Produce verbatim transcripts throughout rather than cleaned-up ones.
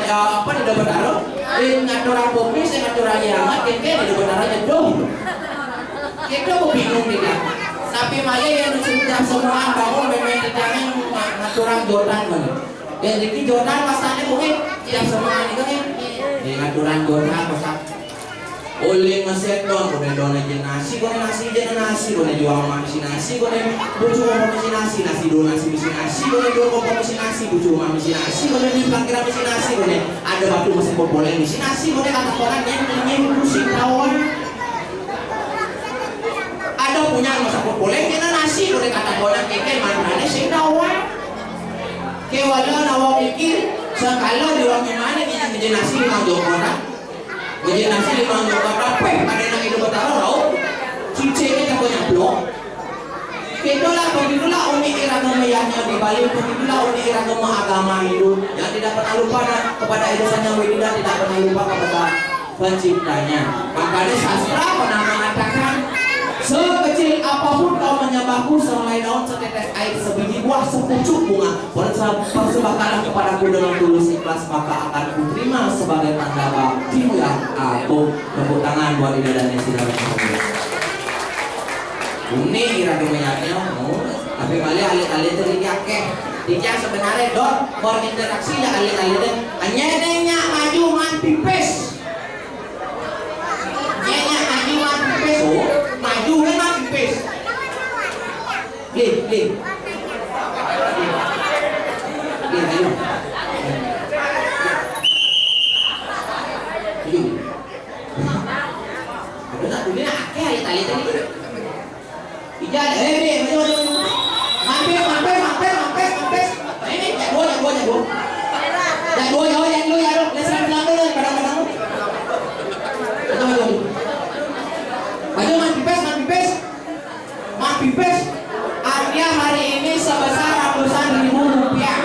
Ya, apa di Dapat Arung? Eh, ngaturang kopi, saya ngaturang kiamat, kengke di Dapat Arung nyeduh. Kita mau bingung nih, kan? Tapi malah yang setiap semua bangun memang kita kan ngaturang jodan, kan? Ya, jadi jodan masanya mungkin tiap semua ini kan, ya. Ya, ngaturang jodan, masa Oleh ngeset don, kone don aja nasi, kone nasi aja nasi, kone jual mah misi nasi, kone bucu mah misi nasi, nasi do nasi misi nasi, kone do kopo misi nasi, bucu mah misi nasi, kone di parkiran misi nasi, kone ada batu masih popoleng misi nasi, kone kata koran yang ini pusing kawan. Ada punya masa popoleng kena nasi, kone kata koran keke mana sing kawan. Kewala nawa pikir, sekala di wangi mana kita kerja nasi di Tanjung Kota. Jadi nasi lima juta kapeh pada nang hidup bertaruh tau. Ciciknya jago nyablok. Itulah, begitulah unik irama melihatnya di Bali, begitulah unik irama agama Hindu yang tidak pernah lupa dan kepada Ida Sang Hyang Widhi dan tidak pernah lupa kepada penciptanya. Makanya sastra pernah mengatakan, sekecil apapun kau menyembahku, sehelai daun, setetes air, sebiji buah, sepucuk bunga, Persembahkanlah kepadaku dengan tulus ikhlas, maka akan kuterima sebagai tanda baktimu yang agung. Tepuk tangan buat Ida dan Nesi dalam semuanya. Unik ira kemenyanyian, oh, tapi balik alit-alit itu dikit akeh. Dikit sebenarnya dot berinteraksi ya alit-alit deh. Hanya deh nya maju man pipis. Nya nya maju man pipis, oh, maju kan man pipis. Lih, lih. Lih, ayo. Ayo. Aduh, nak, ini nak akeh aja tali tadi. Ijal, eh, Bi, maju, maju, maju. Mampir, mampir, mampir, mampir, mampir. Ini, ini, jak dua, jak dua, jak dua. Jak dua, jak dua, jak dua, jak dua. Lihat, silang, silang dulu, padang, padang. Maju, maju, maju. Maju, man pipis, man pipis. Man pipis, hadiah hari ini sebesar ratusan ribu rupiah.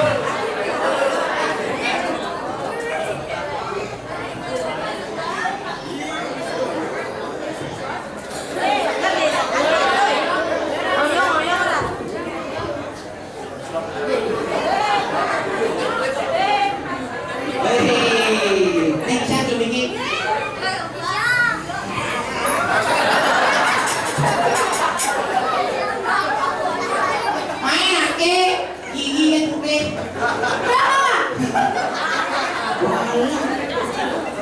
Hei, next satu dikit. Main ake, gigi ya tuke.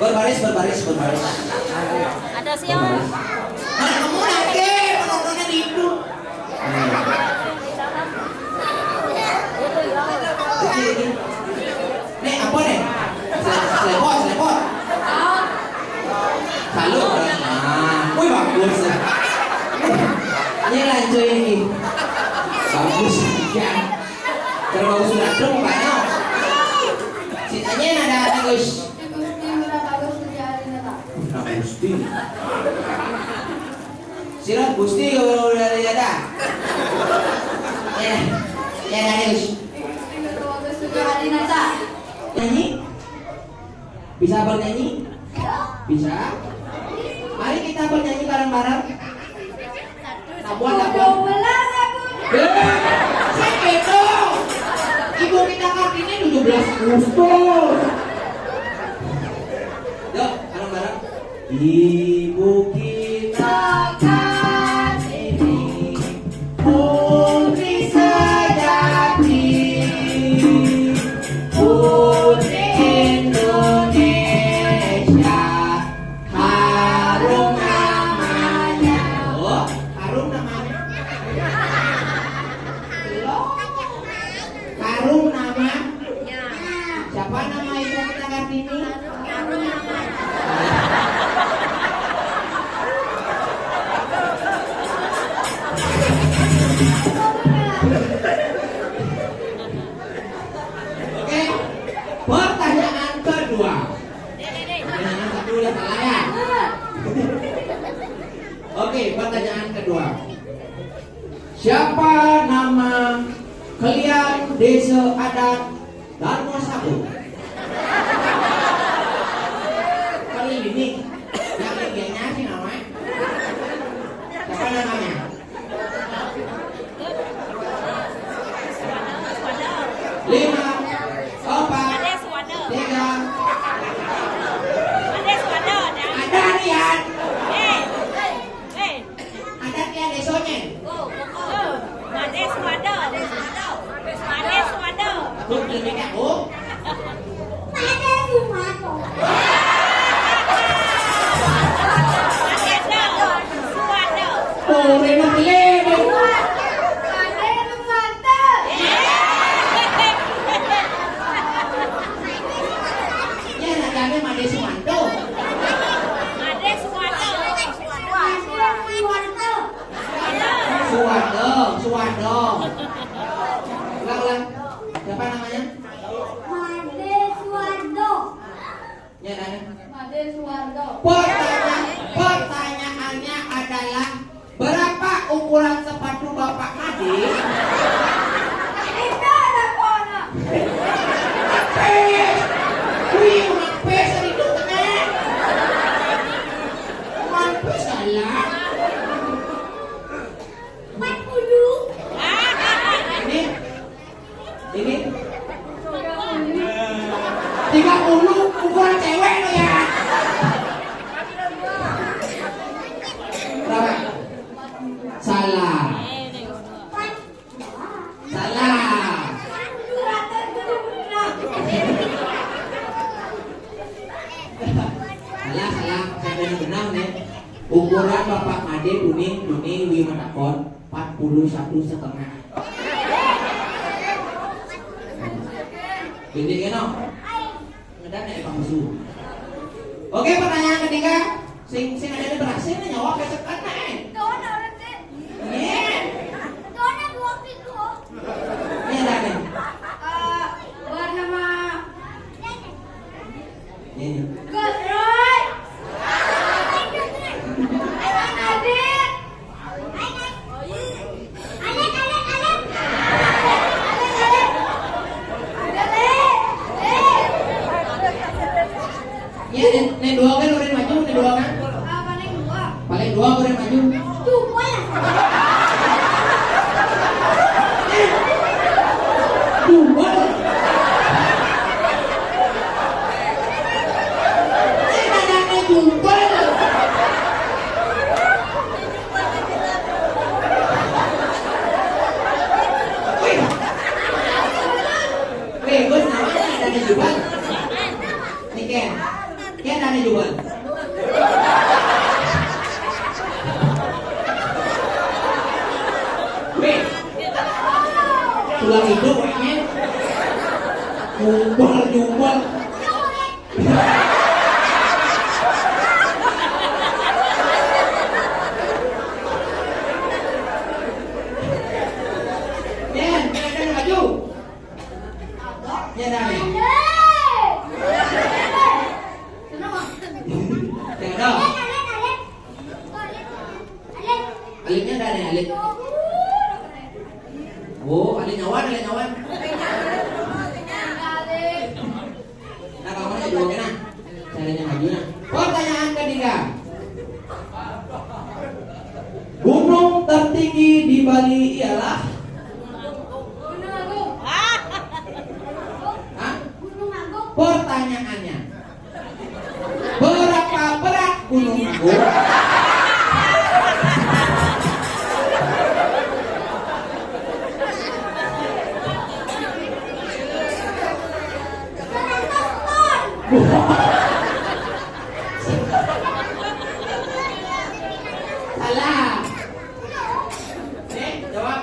Berbaris, berbaris, berbaris. Ada siapa? Nah, kamu ake, penontonnya di itu. Nih, apa nih? Slepot, slepot. Salut. Nah, wih, bagus. Ini lanjut ini. Bagus. Ya. Terus bagus sudah dong, Pak. Si Tanya ada bagus. Nah, Gusti. Sira Gusti kalau udah ada. Ya, ya, Darius. Nyanyi? Bisa bernyanyi? Bisa? Mari kita bernyanyi bareng-bareng. Tabuan, tabuan. Eh, saya betul. Ibu kita Kartini tujuh belas Agustus. Yuk, bareng-bareng. Ibu kita Kartini, putri sejati, putri Indonesia, harum namanya. Oh, harum namanya. Harum nama. Siapa nama ibu kita Kartini? Oke, pertanyaan kedua. Pertanyaan satu udah salah ya. Oke, pertanyaan kedua. Siapa nama kalian desa adat Darmo Sabu. Kali ini, yang lainnya sih namanya. Siapa namanya? Lima, empat, tiga, Urip mah beli, beli. Ya, rajane Made Suwanto. Suwanto, Suwanto. Ulang, ulang. Siapa namanya? Made Suwardo. Ya, nanya. Made Suwardo. Pertanya-, pertanyaannya adalah, berapa ukuran sepatu Bapak Made? Itu ada kona. Pes. Wih, rumah pes tadi itu, teman. Rumah pes salah. Empat puluh. Ini, ini tiga puluh ukuran cewek lo ya. Berapa? Salah. Salah. Salah, salah. Saya tanya benar nih. Ukuran Bapak Made kuning, kuning, lima takon, empat puluh satu setengah. Jadi, kan, no? Ngedan ya, Pak Musuh. Oke, pertanyaan ketiga. Sing, sing ada di berhasil nih, nyawa kesekan, eh. Iya. Ini ada nih. Eh, bernama Ini. Gus Roy. Adik. Ya, nih, nih dua kan udah maju, nih dua kan? Ah, paling dua. Paling dua udah maju. Tuh, gua lah. Dua. Ini ada nih dua. Wih. Wih, Gus, namanya ada nih dua. Nih, Ken. Ken, ada nih dua. Weh. Tulang hidup, wehnya. Nyumbel, nyumbel. Ken, Ken, Ken, maju. Ya, dah, ya. Kenapa? Ya, dah. Alifnya dah nih, alif. Oh, alif nyawan, alif nyawan. Nah, kalau mau jadi dua kena. Caranya maju, nah. Pertanyaan ketiga. Gunung tertinggi di Bali ialah? Hah? Pertanyaannya, berapa berat Gunung Agung? Salah. Eh, jawab.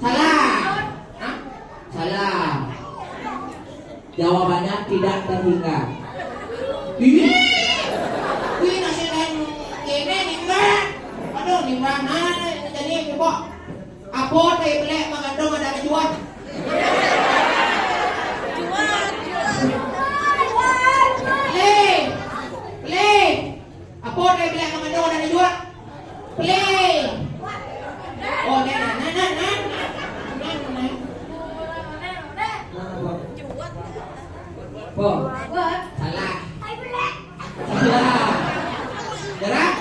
Salah. Hah? Salah. Jawabannya tidak terhingga. Ih, ih, nasi lain ini, Nimra. Aduh, Nimra mana jadi coba? Apa teh belek mengandung ada tujuan? Le, le. Apa teh belek mengandung ada tujuan? Play. Oh, nah, nah, nah, nah, nah. Nah, nah. Nah, apa? Apa? Salah. Salah. Nyerah?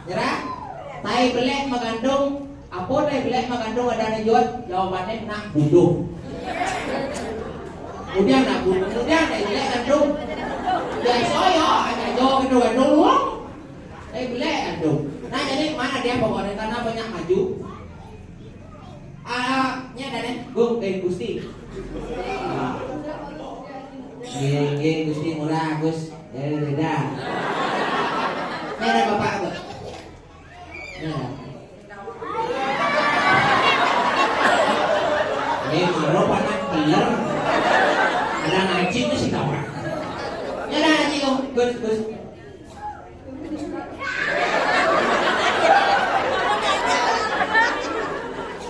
Nyerah? Tai belek mengandung, apa tai belek mengandung ada nih Jod? Jawabannya nak bodoh. Kemudian nak bodoh, kemudian tai belek mengandung. Biasa ya, ada jawab itu mengandung uang. Tai belek mengandung. Nah, jadi mana dia pokoknya karena banyak maju. Ah, ini ada nih, Gung, eh, Gusti. Nggih, nggih, Gusti murah, Gus. Ya, beda. Ini ada bapak apa? Ini ada. Ini maro panak bener. Ada ngaji tuh si kawan. Ini ada ngaji tuh, Gus, Gus.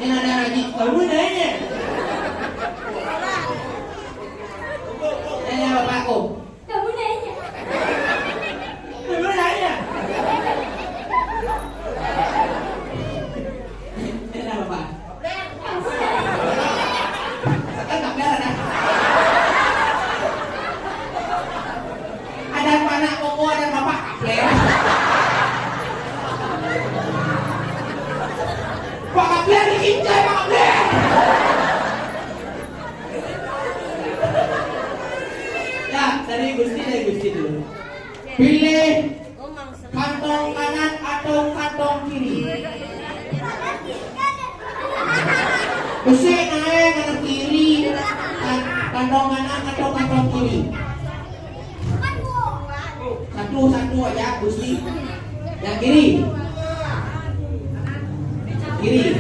Ini ada ngaji. Kamu nanya. Nanya bapakku. Kamu nanya. Kamu nanya. Ini apa, Pak? Sekarang nggak biar ada. Ada anak koko, ada bapak kapler. Pak kapler diinjak, Pak kapler. Ya, dari Gusti, dari Gusti dulu. Pilih kantong kanan atau kantong kiri? Besi naik kanan kiri. Kan-, kantong kanan atau kantong kiri? Satu, satu aja, Gusti. Yang kiri. Kiri.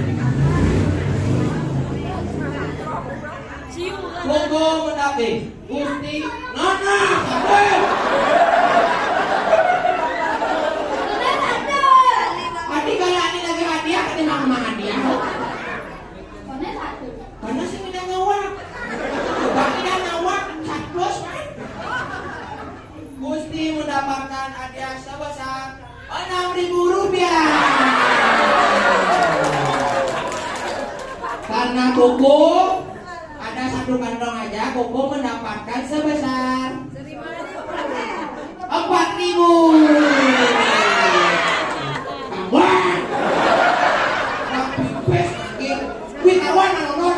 Monggo mendamping. Gusti, nana, kabeh. Ati kalau ini lagi hadiah, ati mama hadiah. Karena sing udah ngawak. Coba tidak ngawak, cat plus kan? Gusti mendapatkan hadiah sebesar enam ribu rupiah. Karena koko ada satu kantong aja, koko mendapatkan sebesar empat ribu. Kawan. Tapi bes lagi. Wih, kawan, nonton.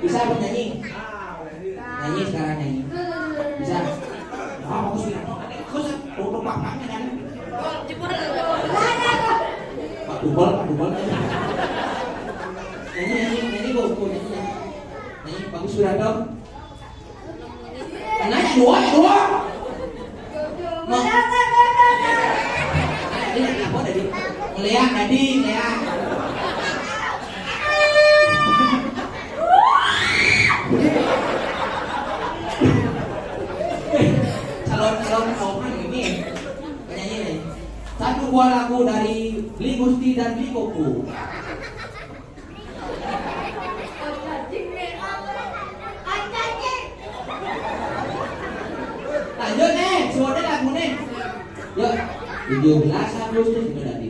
Bisa penyanyi? Nyanyi sekarang, nyanyi. Bisa. Ah, bagus, Wiranto. Bagus, untuk bapaknya kan. Pak Tubal, Pak Tubal. Nyanyi, nyanyi, nyanyi, Bu, Bu, nyanyi, nyanyi. Nyanyi, bagus, Wiranto. Nanya dua, ya dua. Mau. Ini apa tadi? Ngeliat tadi, ngeliat. Calon-calon orang ini penyanyi nih. Satu buah lagu dari Beli Gusti dan Beli Koko. Lanjut nih, suaranya lagu nih. Yuk, tujuh belas Agustus itu tadi.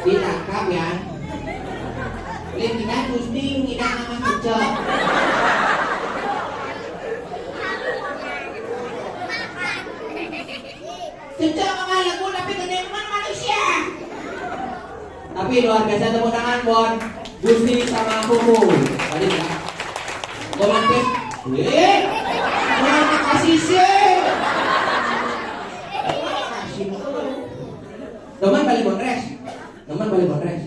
Ditangkap ya. Lin kita Gusti, kita nama Cecep. Cecep sama lagu tapi gede teman manusia. Tapi luar biasa, tepuk tangan buat Gusti sama Koko. Tadi ya. Komen pes. Wih. Terima kasih sih. Terima kasih. Teman balik bonres. Teman balik bonres.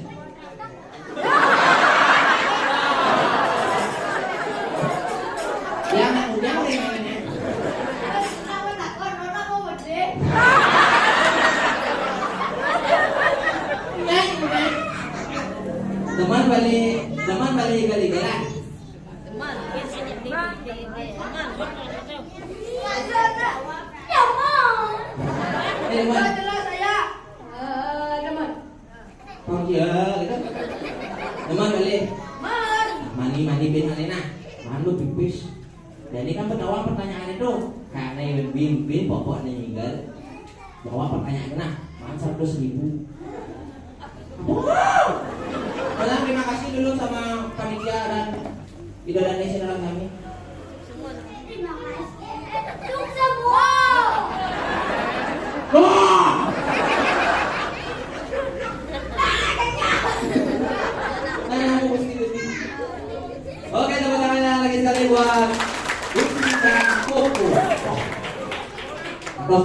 Yang muda udah yang ini. Teman balik, teman balik kali jalan. Teman. Jelas saya. Eh, teman. Oh iya, gitu. Teman kali. Man. Mani, mani bin alena. Manu pipis. Dan ini kan pertawaan pertanyaan itu. Karena yang bin, bin pokoknya ninggal. Bahwa pertanyaan itu nah, man seratus ribu. Wow. Bilang terima kasih dulu sama panitia dan Idola Nation dalam kami. Terima kasih untuk semua. Wah! Ini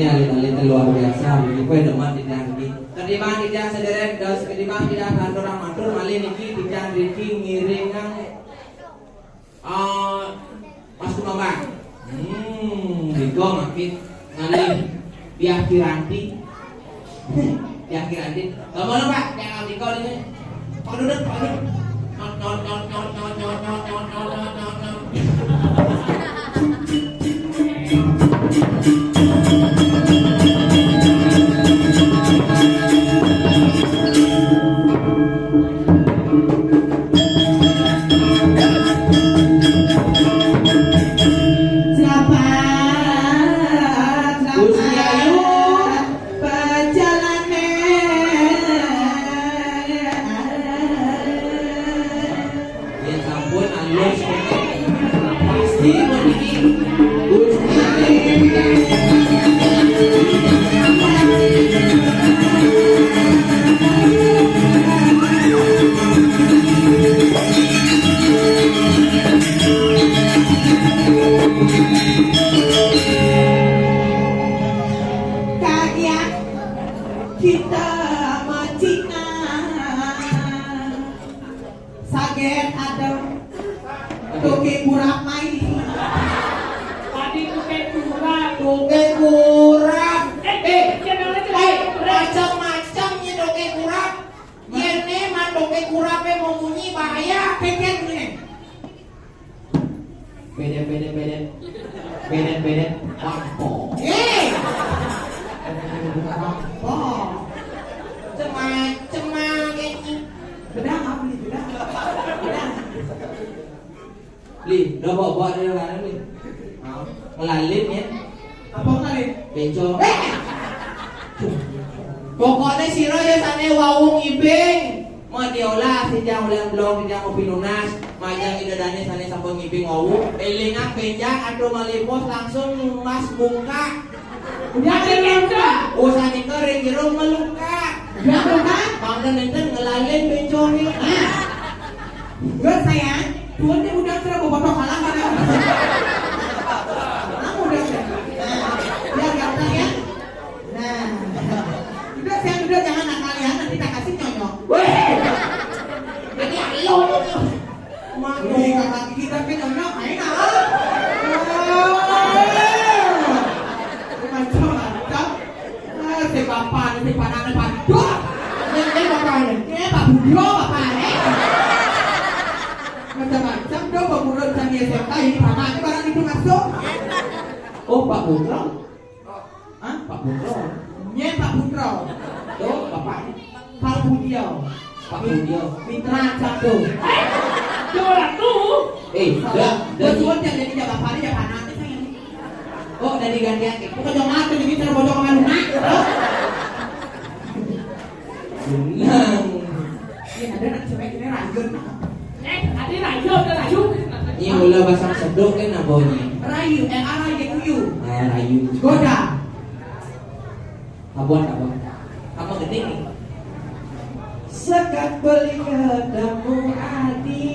alit-alit luar biasa, ini kue demen di tiang ini. Ketimbang di tiang sederek, dos ketimbang di tiang orang matur, malih niki di tiang riki ngiringang, eh, Mas Kumambang. Hmm, dika makin ngalih Diah Piranti. Diah Piranti. Kamu apa? Yang dika ini. Pak Dudut, Pak Dudut. Nyot, nyot, nyot, nyot, nyot, nyot, nyot, nyot, nyot, nyot, nyot. Gusti Ayu. Pejalanan. Yen sampun alus, pasti puniki Gusti. Kaya kita macina. Saget ada toke kurap mai. Tadi toke kurap. Toke kurap. Eh, eh, eh, macam-macam nih toke kurap. Yen ne man toke kurape mau munyi bahaya. Pedet, pedet, pedet. Pedet, pedet. Wampo. Eh! Wampo. Cemang, cemang, eh. Bedang apa nih, bedang? Bedang. Li, udah bawa-bawa dia kan, Li. Mau. Ngelalin ya. Apa ngelalin? Bencong. Eh! Pokoknya sira ya sane wau ngibing. Mau diolah, sing oleh blong, sing mau pinunas. Majang ida dane sane sampun ngibing wau. Elingan benjang atau malipos langsung mas bungka. Udah ada yang udah. Usaha nika ring jero meluka. Udah, udah. Mangga nenten ngelalin bencone. Nah. Good, sayang. Tuan dia udah sudah bobotoh kalah mana? Kamu udah sudah. Nah, biar gampang ya. Nah. Udah, sayang, udah, jangan nakal ya. Nanti tak kasih nyonyok. Weh. Nanti alo nyonyok. Mano? Ih, kakak gigi tapi nyonyok, main ah. Macam-macam. Ah, si bapak, si panaknya pantuk. Ini, ini bapaknya. Ini Pak Budro, bapaknya. Macam-macam dong, Pak Budro bisa di S M K, ini panaknya barang itu masuk. Oh, Pak Budro. Hah? Pak Budro. Nye, Pak Budro. Tuh, bapaknya. Pak Budio. Pak Budio. Mitra Cando. Eh, Dora tuh. Eh, dah, dah. Betul, dia jadi jaga Fahri, ya, panaknya saya. Oh, dari gantian. Bukan dong, aku jadi cara bocor malu, nak. Benang. Iya, ada anak cewek ini rayun. Eh, tadi rayun, ada rayun. Ini mula pasang sedok kan abonye. Rayu, R A Y U. Ah, rayu. Goda. Abon, abon. Apa gedhe nih? Sekat beli ketemu Adi.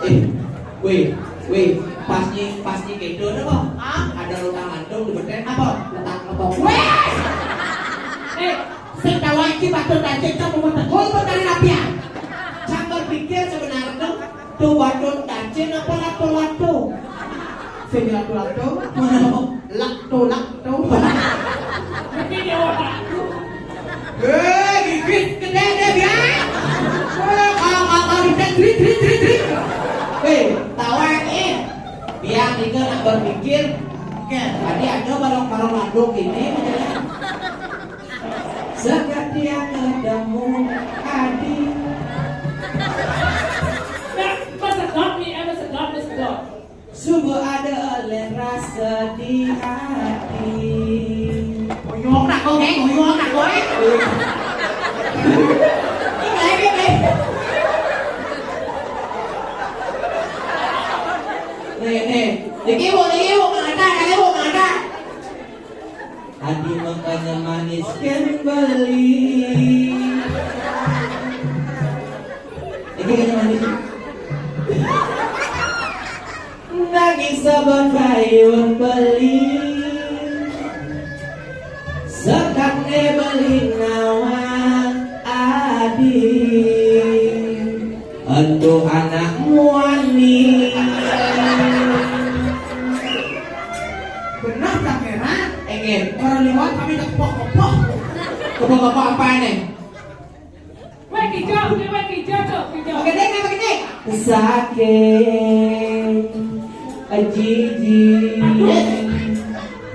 Eh, weh, weh, pas nyi, pas nyi kedo apa? Ah, ada lutang lantung di beten. Apa? Lutang kepok. Weh! Eh, sing tawa iki patut tak cek cok mau tegul kok dari rapian. Cak berpikir sebenarnya tuh wadon tacin apa lato-lato? Sing lato-lato? Mana? Lakto-lakto. Ini dia orang. Eh, gigit gede deh, ya. Eh, kalau, kalau, kalau, gigit, gigit, gigit, gigit. Eh, tawa, eh. Biar kita nak berpikir. Oke, tadi ada barang-barang wadon ini. Sekatian ketemu Adi. Nah, masedot nih, eh, masedot, masedot. Sungguh ada oleh rasa di hati. Oyong nak kau, eh, oyong nak kau, eh. Ini, ini, ini. Iki, Bu, iki, Bu, mangga, iki, Bu, mangga. Adi makanya manis kan beli. Iki kanya manis. Nangis saban bayun beli. Sekat ne beli nawan adi. Entu anak muani. Benar, Kak Hera. Ingin. Orang lewat kami tak kepoh-kepoh. Kepoh-kepoh apa nih? Wek hijau, wek hijau tuh, hijau. Oke deh, oke deh. Sakit, jijik. Aduh.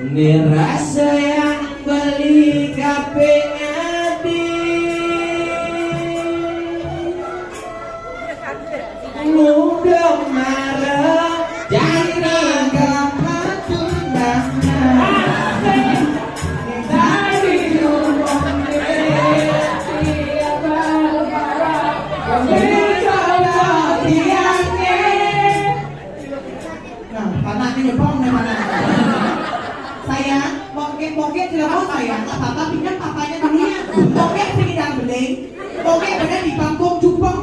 Ini rasa yang beli kape ngadi. Muda marah, jana gampang tunangan. Dari rumah. Nah, panak ni nyepong ni panak. Sayang, bokek-bokek tidak mau sayang, tak apa-apa, pinjam papanya dulu ya. Bokek sini dah beling, bokek pada di panggung jupeng.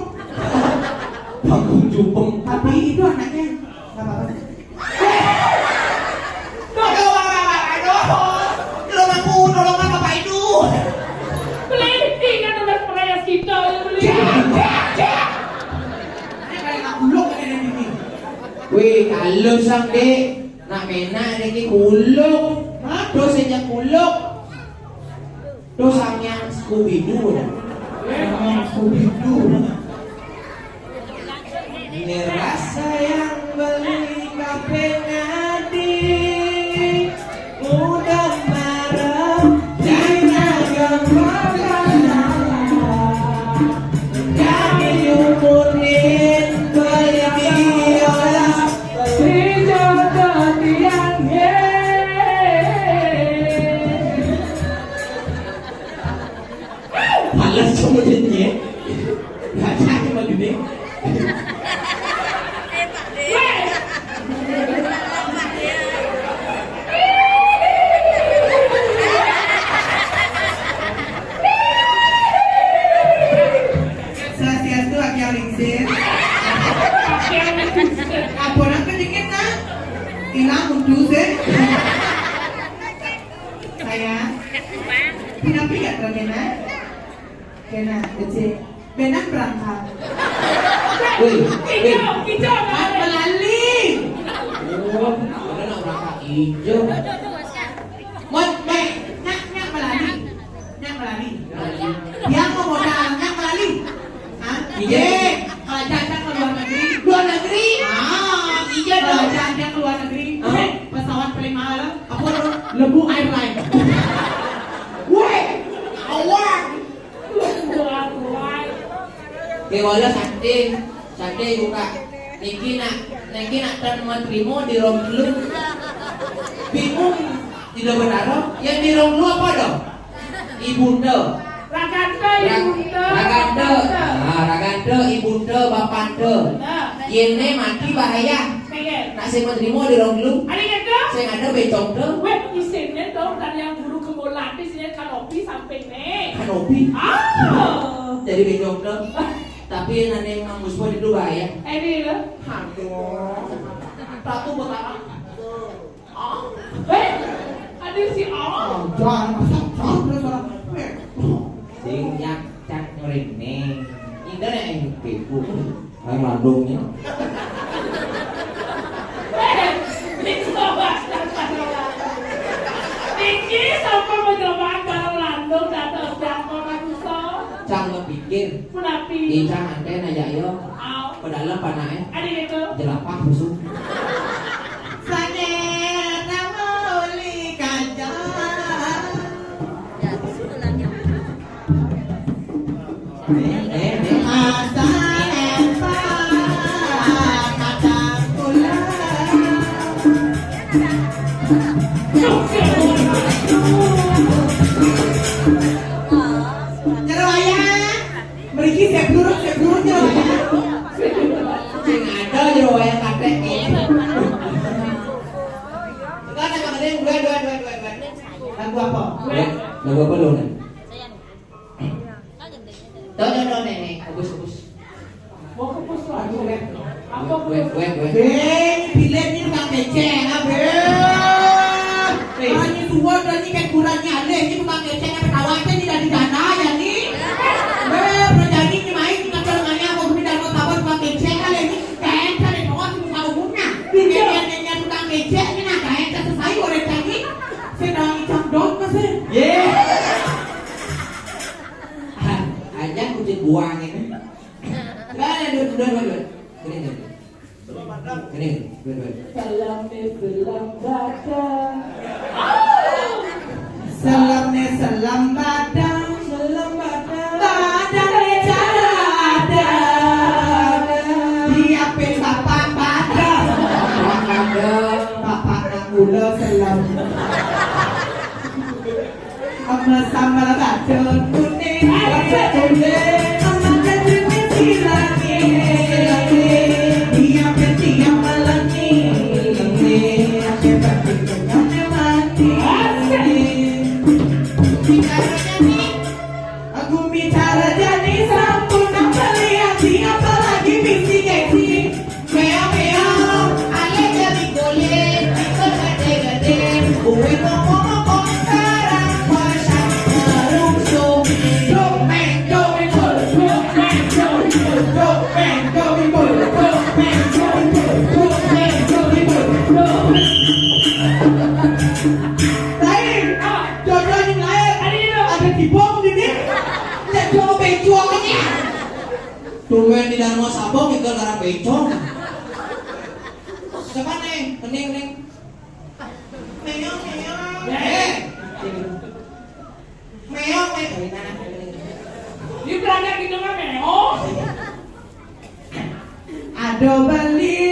Panggung jupeng. Tapi itu anaknya, nggak apa-apa. Aduh, aduh, aduh, aduh. Tolong aku, tolong Bapak itu. Beli, ingat udah merayas kita, ya, beli. Ini kayak nak kuluk ini, ini. Wih, halus sang, Dek. Nak menak, Dek, ki kuluk. Hah? Terus aja kuluk. Terus sang yang Scooby-Doo dah. Yang Scooby-Doo. Ini rasa yang beli kafe ngadi. Udah marah, jangan marah. Jangan nyumunin beli biola. Beli jodoh tiang, ye. Males cuma jadinya. Nggak jadi mah gini. Swastiastu, Akyang Lingsir. Ampun, aku dikit, nak. Hilang, mutus, eh. Sayang. Kenapa ya, Kak Bena? Kena, kecil. Bena berangkat. Wih, wih. Hijau, hijau, Mat melali. Oh, ada nak berangkat hijau. Mat, Mat, nak, nak melali. Nak melali. Melali. Dia mau modal, nak melali. Hah? Iya. Iya. Kalau jajan ke luar negeri. Luar negeri? Ah, iya dong. Kalau jajan ke luar negeri. Hah? Eh, pesawat paling mahal, apa tuh? Lebu Airline. Woi, awak. Lebu Airline. Oke, wala santai. Santai buka. Niki nak, niki nak tan menerima di rong dulu. Bingung, tidak benar. Yang di rong dulu apa dong? Ibunde. Ragante, Ra-, ibunde, ragante. Ragante. Ah, ragante, ibunde, bapante. Nah. Yene mati bahaya. Pengen. Nak sing menerima di rong dulu. Ada gitu? Sing ada becong tuh. Weh, isinnya dong, dan yang guru kembali sini kanopi sampai nih. Kanopi? Ah. Jadi becong tuh. Tapi yang nane Mang Muspon itu bahaya. Eh, ini loh. Aduh. Ratu Betara. Ah. Eh, ada si Al. Ah, jangan, masa jangan, terus orang. Eh. Sing yak cak ngrene. Indah ya yang bego. Yang landungnya. Eh, ini coba, coba, coba. Niki sampai menjelmaan kalau landung datang siapa kan susah. Cang pikir. Menapi. Icang anten aja yo. Au. Padahal panaknya. Ada gitu. Jelapah busuk. Sadar nama uli kaca. Eh, eh, eh. Asal empat kata pulang. Terus ya. Mriki sik blurut, sik blurut ya. Sing ada yo wayah kathek. Weh, weh, weh. Be, ini bilet ini tukang becek, ah, be. Eh. Orang ini tua dan ini kayak kurangnya alih, ini tukang becek, apa tahu aja ini dari dana ya, nih. Be, berjani ini main, ini kata lengannya, aku gini dari kota, tukang becek, alih, ini kayak cari doang, ini bukan umumnya. Iya. Nenek-nenek tukang becek, ini nah, kayak selesai, orang cari. Sedang icap dong, Mas, eh. Ye. Ah, aja kucing buang ini. Enggak ada, duduk, duduk, duduk. Sini, sini. Sini, duduk, duduk. Salam ni salam badang. Salam ni salam badang. Salam badang. Badang ni cara ada. Siapin bapak badang. Bapak badang. Bapak nak gula salam. Ama sambal kacang kuning, kacang kuning, ama kacang kuning lagi. Dia peti yang malam ni, dia peti yang malam ni. Aku bicara jadi sampun, apa lihat siapa lagi bisi gengsi. Meo, meo, ale jadi golek, kita gede-gede. Kue moko-moko, sekarang pasang terusung. Dopeng, dopeng, dopeng, dopeng, dopeng. Lain, jodoh yang lain. Ada di bom ini. Cek jodoh bencong ini. Tumben di Darmo Sabong itu gara bencong. Coba, Neng, kening, Neng. Meong, meong. Eh. Meong, meong. Ini berangkat gitu kan, meong. Ado bali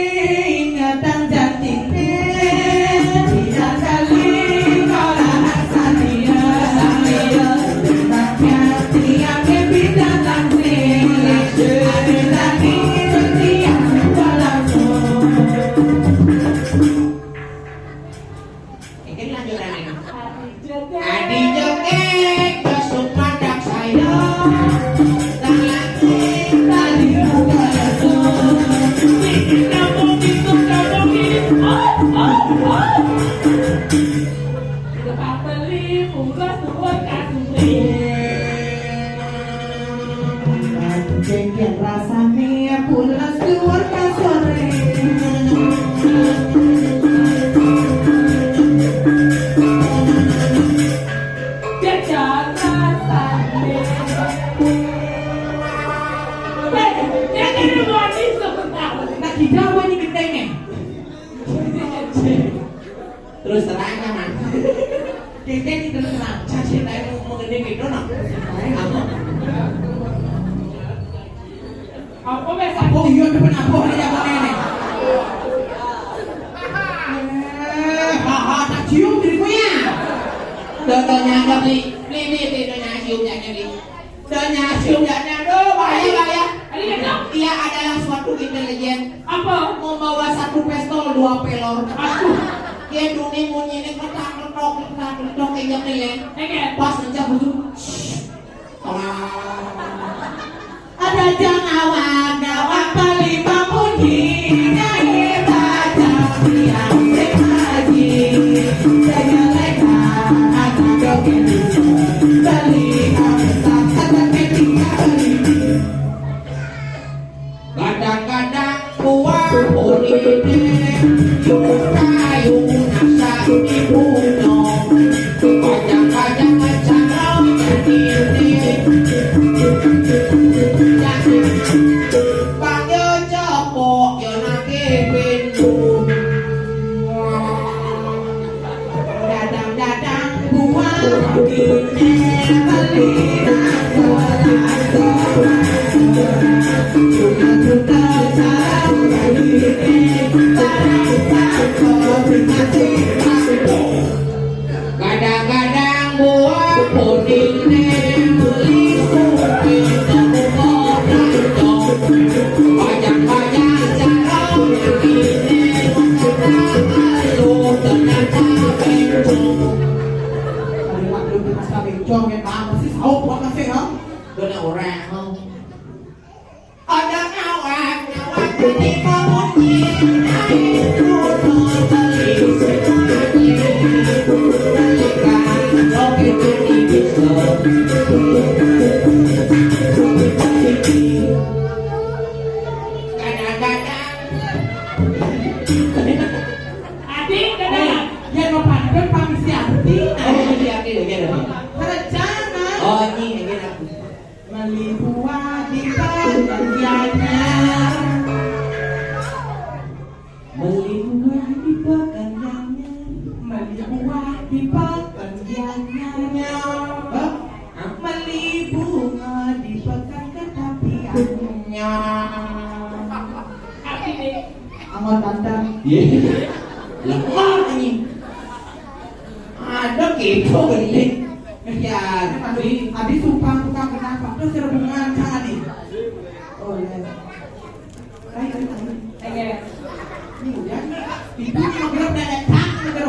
ingatan janjine, tidak kali ora rasane. Tiang bidadari, ade lagi setiap langsung. Iki lanjutane. Adi joget, besok madak saya. Tangan kita dibuka. Bikin kampung itu kampung ini. Oh, oh, oh. Kita beli pura tuan kasih. Jengkel rasane pulas keluar kasore. Jajal rasane. Weh, jangan emosi sebentar. Nah, kita apa nih gentengnya? Terus terang, Mas. Dede iki terus terang. Caci tae mau, mau gede gitu, no. Apa? Apa, Mas? Oh, iya, depan apa? Ini apa ini? Eh, haha, tak cium diriku ya. Contohnya ada beli, beli, beli, beli, contohnya cium ya, beli. Danya siung danya, aduh, bahaya, bahaya. Ada nggak, Cok? Ia adalah suatu intelijen. Apa? Membawa satu pistol, dua pelor. Aduh. Dia dunia munyi ini ketak ketok, ketak ketok, kayak jam nih, ya. Oke. Pas ngencang betul. Ada jangan awak, awak paling pamunyi. Nyai baca yang sing haji. Saya leka, anak joget. Kadang-kadang buah urine yuk kayu nasa ibuno. Kadang-kadang cara nyakine. Panggil cepok yo nake pintu. Dadang-dadang buah beli. Kadang-kadang buah kuning beli supi. Banyak-banyak cara ini. Kalimat lu terasa bencong ya, Bang. Masih sahur, buat masih, ha? Kena orang, ha? Ada kawan, kawan. Adik, kenapa? Ya, no pantun, Pak Misti Arti. Oh, Misti Arti, oke, oke. Rencana. Oh, ini, ini aku. Meli buah di pekerjaannya. Meli buah di pekerjaannya. Meli buah di pekerjaannya. Hah? Meli bunga di pekan ketapiannya. Arti deh. Anggot tante. Iya. Lemah ini. Ada gitu gini. Ya, habis, habis sumpah tukang kenapa? Terus hubungan sama nih. Oh, iya. Ayo, ayo, ayo. Oke. Ini udah nih. Itu nih mau bilang udah datang gitu.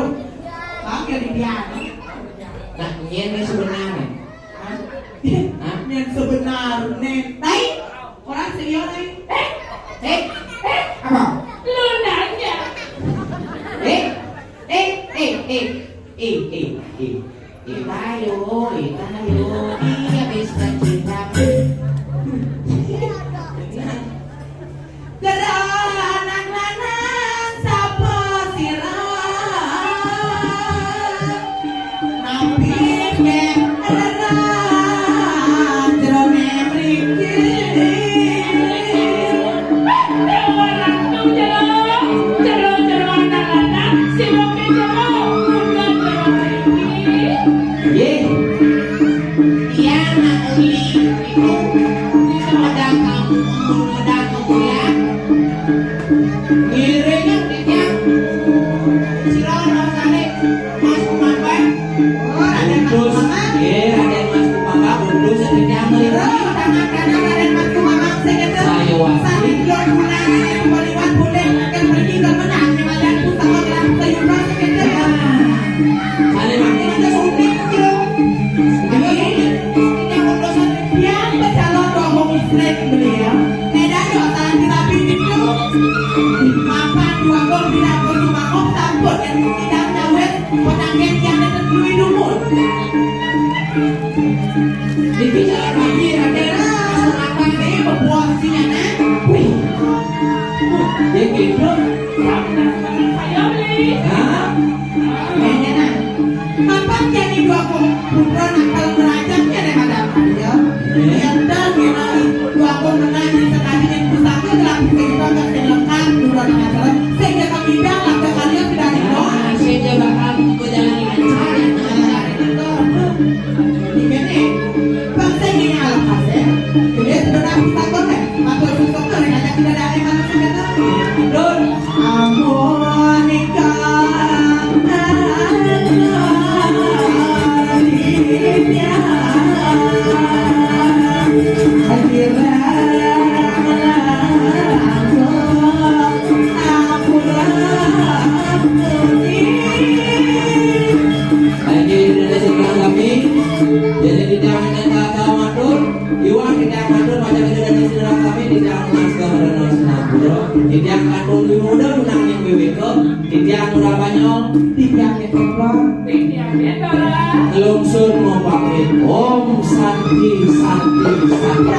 Bang, ya di dia. Nah, ini sebenarnya. Hah? Hah? Yang sebenarnya. Tai. Orang serius, tai. Eh, eh, eh. Apa? Lu nanya. Eh, eh, eh, eh, eh, eh, eh, eh, tayo, eh, tayo, dia bisa cinta. Jero anak lanang sapa sira? Napi kek rerah jerone mriki? Dewa Ratu jero, jero, jero anak lanang, sing oke jero, bukan jero mriki. Nggih. Iya, nak uli itu, Sumedang kampung, Sumedang kampung ya. Ngiring yang tiga. Sira rasane Mas Kumambang. Oh, Raden Mas Kumambang. Nggih, Raden Mas Kumambang, utus yang tiga mriki. Oh, tangan kanan Raden Mas Kumambang, sing itu. Saya wasi. Sambil gunane, semua liwat boleh. Yang pergi ke mana? Yang ada pusaka gelang sayuran, sing itu ya. Nah, saya makin ada suntik, ya. Ada suntik. Yang utusan. Yang bercalon rombong istri beliau. Medan yo, salah dirapi itu. Mapan dua gol tidak bersumakok, sampun yang tidak nyawet, penanggit yang tetep duit dumun. Iki cara bagi rakyat, apa nih, membuat si anak? Wih. Dia gitu. Kamu nak teman saya beli. Hah? Kayaknya nah. Mapan jadi dua puluh putra nakal berajaknya deh, madam. Ya. Iya. Yang dah mengenai dua puluh menang di sekali yang pusaka telah diperintah dan lengkap dua dengan calon. Sehingga kami dah langkah kalian tidak ada. Nah, sehingga bakal berjalan lancar ya. Nah, itu. Ini kan nih. Bangsa ini alam hasil. Jadi sebenarnya kita tuh kan, apa susah tuh, ada tidak ada yang mana sih kata? Dun. Ampun, nikah. Ayo, ini sudah kami. Jadi kita minta sama matur. Iwan kita matur macam itu dari sudah kami tidak mas ke Reno Sinapura. Tidak matur dulu udah menang yang B W K. Tidak murah banyak. Tidak kita. Tidak kita. Lungsur mau pamit. Om Santi, Santi, Santi.